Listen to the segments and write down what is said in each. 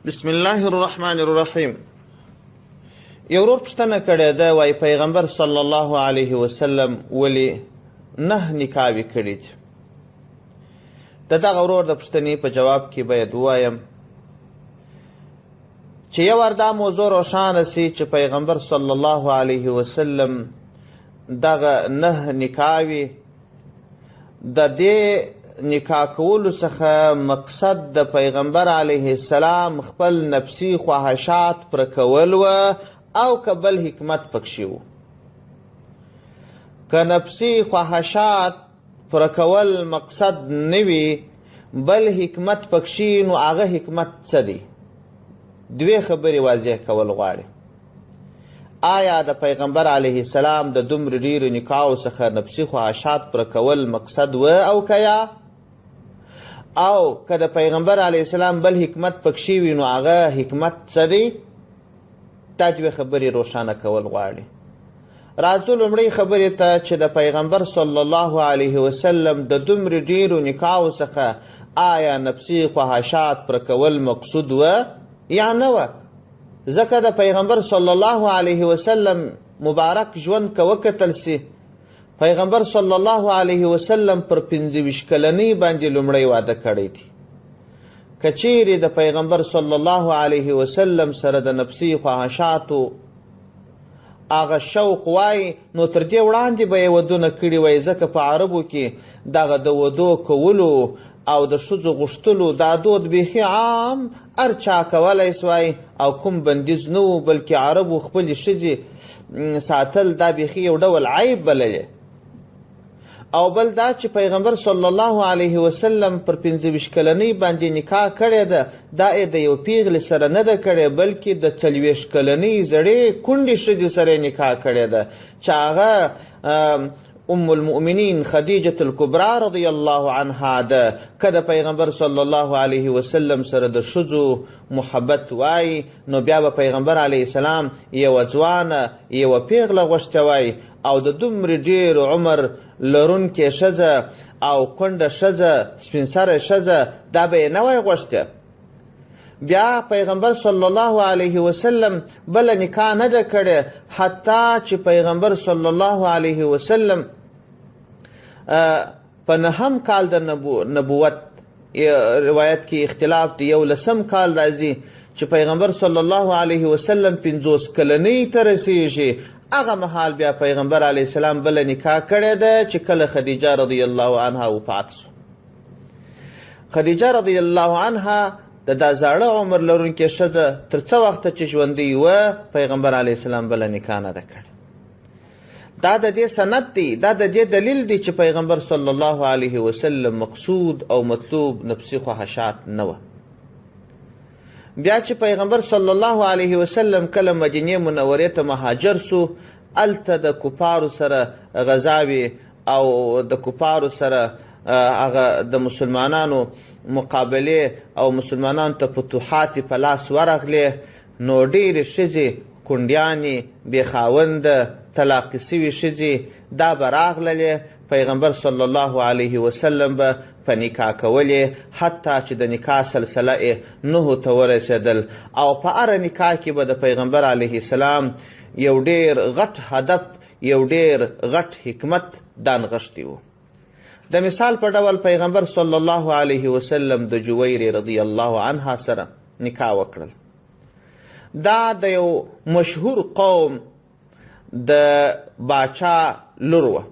بسم الله الرحمن الرحیم. یو ورور پوښتنه کړې ده، وایي پیغمبر صلی الله علیه وسلم ولې نه نکاوې کړې دي؟ د دغه ورور د پوښتنې په جواب کې باید ووایم چې یو وار دا موضوع روښانه سي چې پیغمبر صلی الله علیه وسلم دغه نه نکاوې د دې نکاح کولو څخه مقصد د پیغمبر علیه السلام خپل نفسي خواهشات پر کول وه او که بل حکمت پکښې وو. که نفسي خواهشات پر کول مقصد نه وي بل حکمت پکښې، نو هغه حکمت څه دی؟ دوې خبرې واضح کول غواړي. آیا د پیغمبر علیه السلام د دومره ډېرو نکاحو څخه نفسي خواهشات پر کول مقصد و او که یا؟ او که د پیغمبر علیه السلام بل حکمت پکښې وي نو هغه حکمت څه دی؟ دا دوې خبرې روښانه کول غواړي. راځو لومړۍ خبرې ته چې د پیغمبر صلی الله علیه وسلم د دومره ډېرو نکاحو څخه آیا نفسي خواهشات پر کول مقصود و یا نه وه؟ ځکه د پیغمبر صلی الله علیه وسلم مبارک ژوند که وکتل سي، پیغمبر صلی الله علیه وسلم پر 25 کلنۍ باندې لومړی واده کړی دی. که چیرې د پیغمبر صلی الله علیه وسلم سره د نفسي خواهشاتو هغه شوق وای نو تر دې وړاندې به یې ودونه کړي وای، ځکه په عربو کې دغه د ودو کولو او د ښځو غوښتلو دا دود بیخي عام هر چا کولی سوای او کوم بندیز نه و، بلکې عربو خپلې ښځې ساتل دا بیخي یو ډول عیب بللې. او بل دا چې پیغمبر صلی الله علیه وسلم پر 25 کلنۍ باندې نکاح کړې ده، دا یې د یو پیغلې سره نه ده کړې، بلکې د 40 کلنۍ زړې کونډې ښځې سره یې نکاح کړې ده چې هغه ام المؤمنین خدیجة الکبرى رضی الله عنها ده. که د پیغمبر صلی الله علیه وسلم سره د ښځو محبت وای نو بیا به پیغمبر علیه السلام یوه ځوانه یوه پیغله غوښتې وای، او د دومره ډېر عمر لرونکې ښځه او کونډه ښځه سپین سرې ښځه دا به یې نه وای غوښتې. بیا پیغمبر صلی الله علیه وسلم بله نکاح نه ده کړې حتی چې پیغمبر صلی الله علیه وسلم په 9 کال د نبوت روایت کې اختلاف دی، 11 کال راځي چې پیغمبر صلی الله علیه وسلم 50 کلنۍ ته رسیږي، هغه مهال بیا پیغمبر علیه السلام بله نکاح کړې ده چې کله خدیجه رضی الله عنها وفات شوه. خدیجه رضی الله عنها د دا زاړه عمر لرونکې ښځه تر څه وخته چې ژوندۍ وه پیغمبر علیه السلام بله نکاح نه ده کړې. دا د دې سند دی، دا د دې دلیل دی چې پیغمبر صلی الله علیه وسلم مقصود او مطلوب نفسي خواهشات نه وه. بیا چې پیغمبر صلی الله علیه وسلم کله مدینې منورې ته مهاجر سو، هلته د کفارو سره غزاوې او د کفارو سره هغه د مسلمانانو مقابلې او مسلمانانو ته فتوحات په لاس ورغلې، نو ډېرې ښځې کونډیانې بې خاونده طلاقې سوي ښځې دا به راغللې، پیغمبر صلی الله علیه وسلم به په نکاح کولې حتی چې د نکاح سلسله یې 9 ته ورسېدل. او په هره نکاح کې به د پیغمبر علیه السلام یو ډېر غټ هدف یو ډېر غټ حکمت دا نغښتی و. د مثال په ډول پیغمبر صلی الله علیه وسلم د جویرې رضی الله عنها سره نکاح وکړل. دا د یو مشهور قوم د باچا لور وه.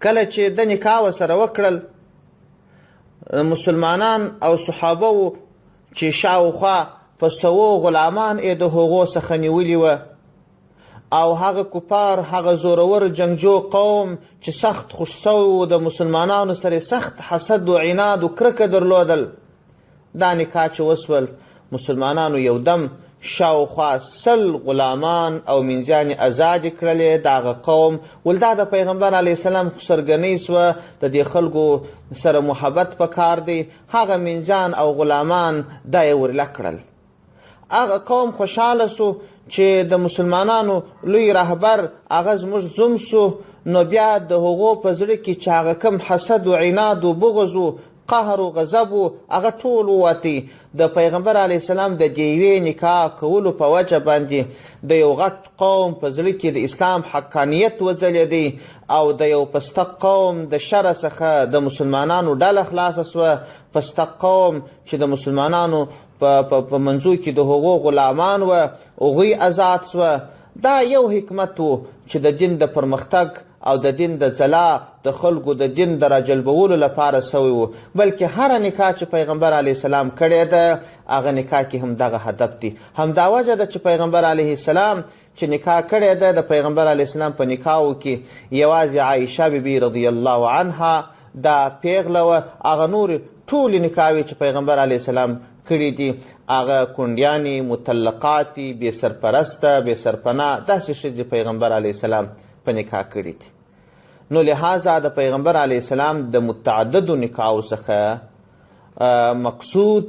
کله چې د نکاح ورسره وکړل، مسلمانان او صحابه وو چې شاوخوا په سوو غلامان یې د هغو څخه نیولي وه، او هغه کفار هغه زورور جنګجو قوم چې سخت خوښ سوي وو د مسلمانانو سره سخت حسد و عناد و کرکه درلودل، دا نکاح چې وسول مسلمانانو یو دم شاوخوا 100 غلامان او مینځیانې ازادې کړلې. د هغه قوم ول دا د پیغمبر علیه السلام خسرګنۍ سوه، د دې خلکو سره محبت پکار دی، هغه مینځیان او غلامان دا یې ورله کړل. هغه قوم خوشحاله سو چې د مسلمانانو لوی رهبر هغه زموږ زوم سو، نو بیا د هغو په زړه کې چې هغه کم حسد و عناد و بغض و قهر و غضب و، هغه ټول ووتی. د پیغمبر علیه السلام د دې یوې نکاح کولو په وجه باندې د یو غټ قوم په زړه کې د اسلام حقانیت وځلېدی او د یو پسته قوم د شره څخه د مسلمانانو ډله خلاصه سوه. پسته قوم چې د مسلمانانو په منځو کې د هغو غلامان وه، هغوی ازاد سوه. دا یو حکمت و چې د دین د پرمختګ او د دین د ځلا، د خلکو د دین د راجلبولو لپاره سوی و. بلکې هره نکاح چې پیغمبر علیه السلام کړې ده، هغه نکاح کې هم دغه هدف دی. همدا وجه ده چې پیغمبر علیه السلام چې نکاح کړې ده، د پیغمبر علیه السلام په نکاحو کې یوازې عایشه بی بی رضی الله عنها دا پیغله وه. هغه نورې ټولې نکاحوې چې پیغمبر علیه السلام کړي دي، هغه کونډیانې، مطلقاتې، بې سرپرسته، بې سرپناه داسې ښځې پیغمبر علیه السلام په نکاح کړي دي. نو لهذا د پیغمبر علیه السلام د متعددو نکاحو څخه مقصود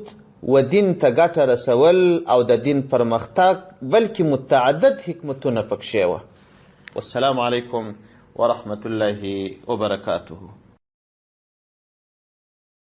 و دین ته ګټه رسول او د دین پرمختګ، بلکې متعدد حکمتونه پکښې وه. والسلام علیکم ورحمة الله وبرکاته.